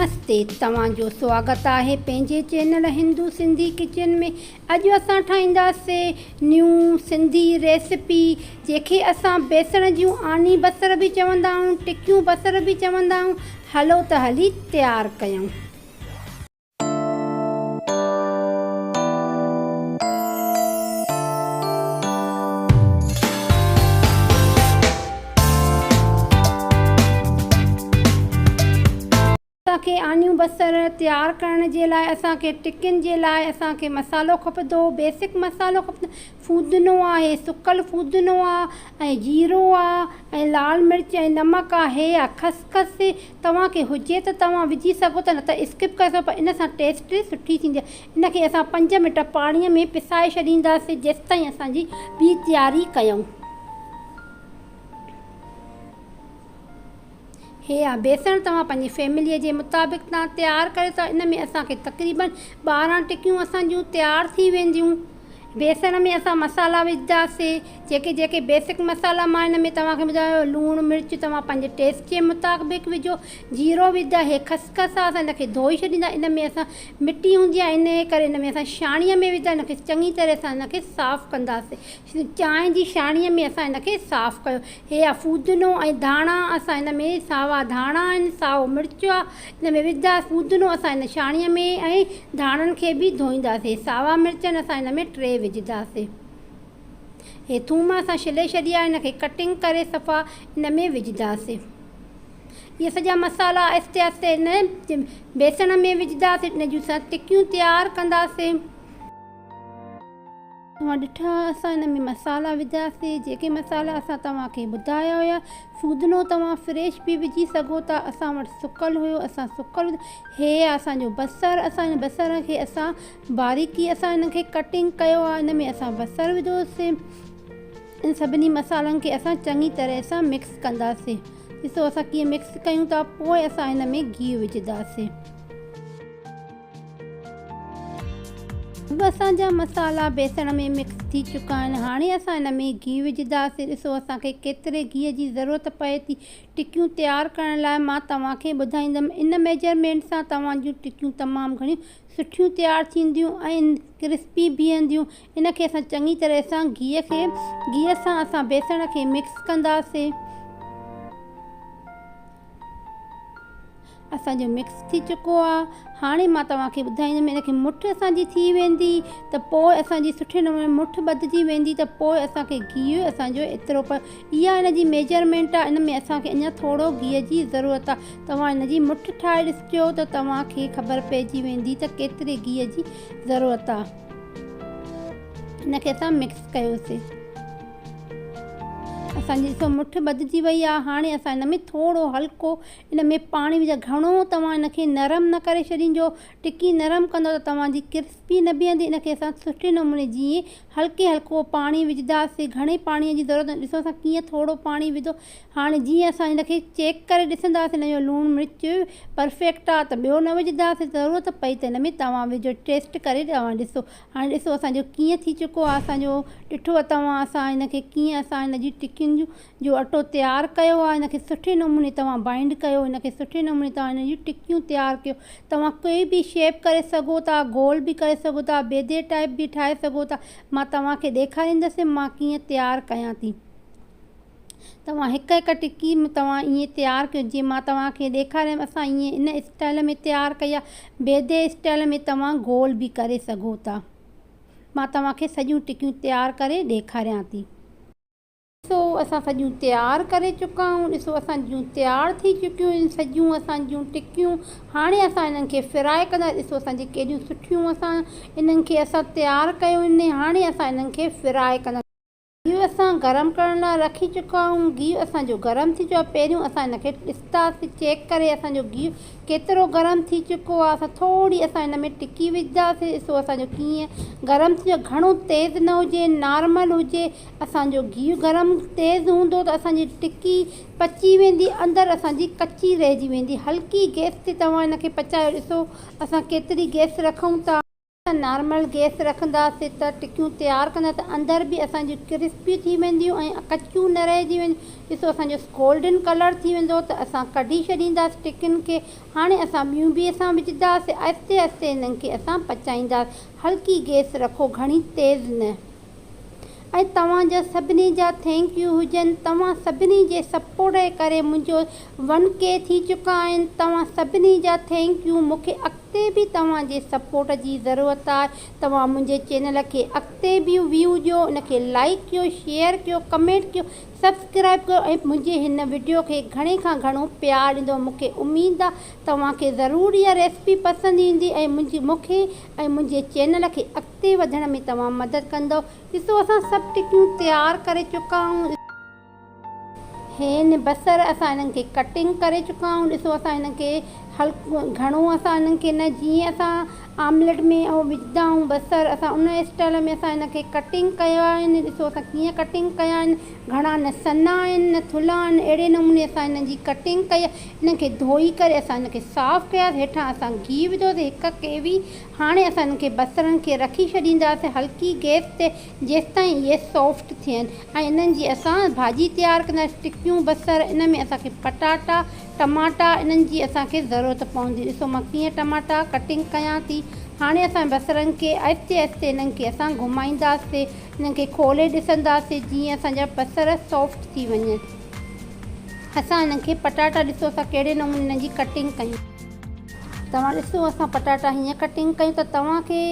نمستي توهان جو سواگت آهي پنهنجي چينل هندو سنڌي ڪچن ۾ اڄ اسان ٺاهينداسي نيو سنڌي ريسپي جنهن کي اسان بيسڻ جون آني بصر به چوندا آهيون ٽڪيون بصر به چوندا آهيون هلو ته هلي تيار ڪيون. اسان کي آنيون بصر تيار ڪرڻ جي لاء اسان کي ٽڪين جي لاء اسان کي مصالحو کپندو بيسڪ مصالحو کپندو ڦودنو آهي سڪل ڦودنو آ ۽ جيرو آ ۽ لال مرچ ۽ نمڪ آ هي آ خسخس توهان کي هجي ته توهان وجهي سگهو ٿا نه ته اسڪپ ڪري سگهو پر ان سان ٽيسٽ سٺي ٿيندي آ ان کي اسان پنج منٽ پاڻي ۾ پسائي ڇڏينداسين جيستائين اسان جي ٻي تياري ڪيون. هي آ بيسڻ توهان پنهنجي فيمليء جي مطابق توهان تيار ڪريو ٿا ان ۾ اسان کي تقريبن 12 ٽڪيون اسان جون تيار ٿي وينديون بيسڻ ۾ اسان مصالحا وجهنداسي جيڪي جيڪي بيسڪ مصالحا مان ان ۾ توهان کي ٻڌايو لوڻ مرچ توهان پنهنجي ٽيسٽ جي مطابق وجهو جيرو وجهندا هي خسخس آ اسان ان کي ڌوئي ڇڏيندا ان ۾ اسان مٽي هوندي آ ان جي ڪري ان ۾ اسان ڇاڻيء ۾ وجهندا ان کي چڱي طرح سان ان کي صاف ڪنداسي چانهه جي ڇاڻيء ۾ اسان ان کي صاف ڪيو. هي آ ڦودنو ۽ ڌاڻا اسان ان ۾ ساوا ڌاڻا آهن سائو مرچ آ ان ۾ وڌا ڦودنو اسان ان ڇاڻيء ۾ ۽ ڌاڻن کي به ڌوئينداسين ساوا مرچ آهن اسان ان ۾ ٽي وجهنداسين. هي ٿوم اسان ڇلي ڇڏي آ ان کي ڪٽنگ ڪري صفا ان ۾ وجهنداسين. اهي سڄا مصالحا آهستي آهستي ان بيسڻ ۾ وجهنداسين ان جون اسان ٽڪيون تيار ڪنداسين. توهان ڏٺا اسان ان ۾ مصالحا وڌاسي جيڪي مصالحا اسان توهان کي ٻڌايا هيا ڦودنو توهان فريش به وجهي سگهو ٿا اسان وٽ سڪل هيو اسان سڪل وڌو هي آ اسان جو بصر اسان ان بصر کي اسان باريڪي اسان ان کي ڪٽنگ ڪيو آ ان ۾ اسان بصر وڌوسي ان سڀني مصالحن کي اسان چڱي طرح سان مڪس ڪنداسي ڏسو اسان ڪيئن مڪس ڪيون ٿا پوء اسان ان ۾ گيهه وجهنداسي. سڀ اسان جا مصالحا بيسڻ ۾ مڪس ٿي چڪا آهن هاڻي اسان ان ۾ گيهه وجهنداسين ڏسو اسان کي ڪيتري گيهه جي ضرورت پئي ٿي ٽڪيون تيار ڪرڻ لاء مان توهان کي ٻڌائيندم ان ميجرمينٽ سان توهان جون ٽڪيون تمام گهڻيون سٺيون تيار ٿينديون ۽ ڪرسپي بيهنديون ان کي اسان چڱي طرح سان گيهه کي گيهه سان اسان بيسڻ کي مڪس ڪنداسين. اسان جو مڪس ٿي چڪو آ هاڻي مان توهان کي ٻڌائيندم ان کي مٺ اسان جي ٿي ويندي ته پوء اسان جي سٺي نموني مٺ ٻڌجي ويندي ته پوء اسان کي گيهه اسان جو ايترو پر اها ان جي ميجرمينٽ آ ان ۾ اسان کي اڃا ٿورو گيهه جي ضرورت آ توهان ان جي مٺ ٺاهي ڏسجو ته توهان کي خبر پئجي ويندي ته ڪيتري گيهه جي ضرورت آ ان کي اسان مڪس ڪيوسي اسان جي ڏسو مٺ ٻڌجي وئي آ هاڻي اسان ان ۾ ٿورو هلڪو ان ۾ پاڻي وجهه گهڻو توهان ان کي نرم نه ڪري ڇڏينجو ٽڪي نرم ڪندو ته توهان جي ڪرسپي نه بيهندي ان کي اسان سٺي نموني جيئن هلڪي هلڪو پاڻي وجهنداسي گهڻي پاڻي جي ضرورت نه ڏسو اسان ڪيئن ٿورو پاڻي وڌو هاڻي جيئن اسان ان کي چيڪ ڪري ڏسنداسي ان جو لوڻ مرچ پرفيڪٽ آ ته ٻيو نه وجهنداسي ضرورت پئي ته ان ۾ توهان وجهو ٽيسٽ ڪري توهان ڏسو هاڻي ڏسو اسان جو ڪيئن ٿي چڪو آهي اسان جو ڏٺو توهان اسان هن کي ڪيئن اسان هن جي ٽڪين جون جو اٽو تيار ڪيو آهي هن کي سٺي نموني توهان بائنڊ ڪيو هن کي سٺي نموني توهان هن جون ٽڪيون تيار ڪيو توهان ڪوئي به شيپ ڪري سگهو ٿا گول به ڪري سگهو ٿا بيدي ٽائپ به ٺاهي سگهو ٿا مان توهان کي ڏيکاريندس مان ڪيئن تيار ڪيان ٿي. توهان هڪ هڪ ٽڪي توهان ائين تيار ڪيو جيئن مان توهان کي ڏيکاريم اسان ائين ان اسٽائل ۾ تيار ڪئي آهي بيدي اسٽائل ۾ توهان گول به ڪري سگهو ٿا مان توهان کي سڄيون ٽڪيون تيار ڪري ڏيکاريان ٿي. ڏسو اسان سڄيون تيار ڪري چڪا آهيون ڏسو اسان جون تيار ٿي چڪيون آهن سڄيون اسان جون ٽڪيون هاڻي اسان انهن کي فرائي ڪندا ڏسو اسان جي ڪيڏيون سٺيون اسان انهن کي اسان تيار ڪيو آهن هاڻي اسان انهن کي فرائي ڪندا. گيهه اسان گرم ڪرڻ لاء رکي چڪا آهيون گيهه اسان جو گرم ٿي چڪو آهي پهريون اسان ان کي ڏسنداسين چيڪ ڪري اسان جو گيهه ڪيترو گرم ٿي چڪو آهي اسان ٿوري اسان ان ۾ ٽڪي وجهنداسين ڏسو اسان جو ڪيئن گرم ٿي ويو گهڻو تيز نه هجي نارمل هجي اسان جو گيهه گرم تيز هوندو ته اسان جي ٽڪي پچي ويندي اندر اسان جي ڪچي رهجي ويندي هلڪي گئس تي توهان ان کي پچايو ڏسو اسان ڪيتري گئس رکون ٿا. نارمل گيس رکنداسين ته ٽڪيون تيار ڪندا ته اندر به اسان جون ڪرسپي ٿي وينديون ۽ ڪچيون نه رهجي وينديون. ڏسو اسان جو گولڊن ڪلر ٿي ويندو ته اسان ڪڍي ڇڏينداسين ٽڪين کي. هاڻي اسان ٻيون به اسان وجهنداسين. آهستي آهستي انهن کي اسان پچائينداسين. هلڪي گيس رکو گهڻي تيز نه. ۽ توهان جا سڀني جا thank you هجن توهان سڀني جي سپورٽ جي ڪري منهنجو ون ڪي ٿي چڪا آهن توهان سڀني جا thank you مونکي اڳتي به توهان جي سپورٽ جي ضرورت آهي توهان منهنجي چينل کي اڳتي به ويو ڏيو ان کي لائيڪ ڪيو شيئر ڪيو ڪمينٽ ڪيو سبسڪرائب ڪيو ۽ منهنجي هن وڊيو کي گهڻي کان گهڻو پيار ڏيندو مونکي اميد آهي توهان کي ضرور اها ريسپي پسند ايندي ۽ منهنجي مونکي ۽ منهنجي چينل کي اڳتي وڌڻ ۾ توهان مدد ڪندؤ. ڏسو اسان سڀ ٽڪيون تيار ڪري چڪا آهيون. هين بصر اسان انهن کي ڪٽنگ ڪري چڪا آهيون. ڏسو اسان انهن کي هلڪو گهڻو اسان انهن کي نه جيئن اسان آمليٽ ۾ اهو وجهندا آهيون بصر اسان ان اسٽائل ۾ اسان ان کي ڪٽنگ ڪيا آهن. ڏسو اسان ڪيئن ڪٽنگ ڪيا آهن. گهڻا نه سنها آهن نه ٿلها آهن. اهڙي نموني اسان انهن جي ڪٽنگ ڪئي آهي. انهن کي ڌوئي ڪري اسان ان کي صاف ڪيا. هيٺان اسان گيهه وڌوسي هڪ ڪيوي. هاڻي اسان انهن کي بصرن کي رکي ڇڏينداسين هلڪي گئس تي جيستائين اهي سافٽ ٿين ۽ انهن جي اسان ڀاڄي تيار ڪنداسين ٽڪيون بصر ان ۾ اسان کي پٽاٽا ٽماٽا انهن جي اسان کي ضرورت پوندي ڏسو مان ڪيئن ٽماٽا ڪٽنگ ڪيان ٿي هاڻي اسان بصرن کي آهستي آهستي انهن کي اسان گهمائينداسين انهن کي کولي ڏسنداسين جيئن اسان جا بصر سافٽ ٿي وڃن اسان انهن کي پٽاٽا ڏسو اسان ڪهڙي نموني انهن جي ڪٽنگ ڪيون. توهان ڏسو اسان پٽاٽا هيئن ڪٽنگ ڪيون ته توهان کي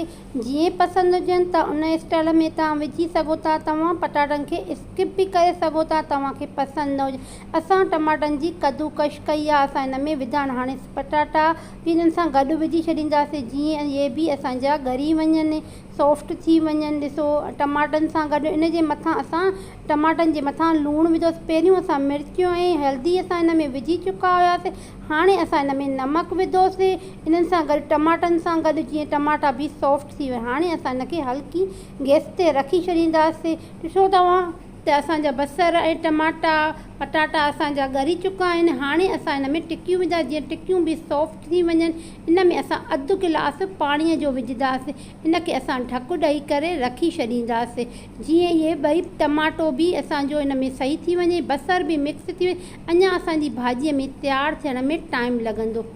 جيئن پسند هجن ته ان اسٽائل ۾ توهان وجهي سگهو ٿا توهان پٽاٽن کي اسڪپ به ڪري سگهو ٿا توهان کي پسند نه هجي اسان ٽماٽن جي ڪدوڪش ڪئي آهي اسان ان ۾ وڌا آهن هاڻي پٽاٽا به انهن سان گڏ وجهي ڇڏينداسين جيئن اهي به اسان جا ڳري وڃن سافٽ ٿي وڃن ڏسو ٽماٽن سان گڏ ان جي مٿان اسان ٽماٽن جي مٿان لوڻ وڌوسين پهريون اسان مرچ ۽ هلدي اسان ان ۾ وجهي چڪا هياسين هاڻي اسان ان ۾ نمڪ وڌوسين انهن سان گڏ ٽماٽن سان گڏ جيئن ٽماٽا به سافٽ ٿي وڃن هاڻي اسان ان کي هلڪي گئس تي رکي ڇڏينداسين ڏسو توهان ته اسان جا بصر ۽ ٽماٽا پٽاٽا اسان جا ڳري چڪا آهن هاڻي اسان ان ۾ ٽڪيون وجهندا جيئن ٽڪيون به سافٽ ٿي وڃن ان ۾ اسان اڌ گلاس پاڻيء جو وجهنداسين. ان کي اسان ڍڪ ڏئي ڪري رکي ڇڏينداسين جيئن اهي ٻئي ٽماٽو به اسان جو ان ۾ صحيح ٿي وڃي بصر به مڪس ٿي وڃي اڃا اسان جي ڀاڄيء ۾ تيار ٿيڻ ۾ ٽائيم لڳندو.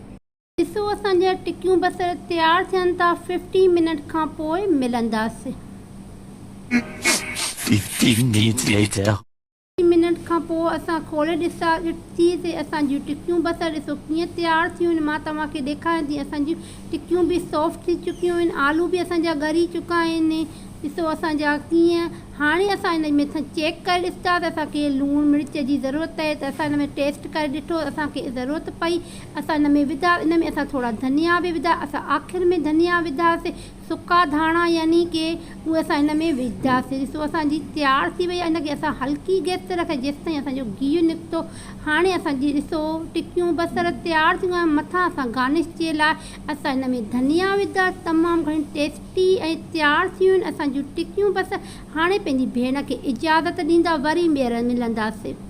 ڏسو اسان جا ٽڪيون بصر تيار ٿين ٿا ففٽين منٽ کان پوء ملنداسين. 15 minutes later. Minute کان پوء اسان کولي ڏسا ڏٺي سي اسان جون ٽڪيون بصر ڏسو ڪيئن تيار ٿيون آهن مان توهان کي ڏيکاريان ٿي اسان جون ٽڪيون به سافٽ ٿي چڪيون آهن آلو به اسان جا ڳري چڪا آهن ڏسو اسان جا ڪيئن هاڻي اسان ان ۾ چيڪ ڪري ڏسندا ته اسان کي لوڻ مرچ جي ضرورت آهي ته اسان ان ۾ ٽيسٽ ڪري ڏٺو اسان کي ضرورت پئي اسان ان ۾ وڌا ان ۾ اسان ٿورا ڌنيا به وڌا اسان آخر ۾ ڌنيا وڌاسي سڪا ڌاڻا يعني ڪي اهي اسان هن ۾ وجهنداسين ڏسو اسان جي تيار ٿي وئي آهي هن کي اسان هلڪي گئس تي رکي جيستائين اسان جو گيهه نڪتو هاڻي اسان جي ڏسو ٽڪيون بصر تيار ٿي ويا مٿان اسان گارنش جي لاء اسان هن ۾ ڌنيا وڌا تمام گهڻي ٽيسٽي ۽ تيار ٿي ويون آهن اسان جون ٽڪيون بصر هاڻي پنهنجي ڀيڻ کي اجازت ڏيندا وري ٻيهر ملنداسين.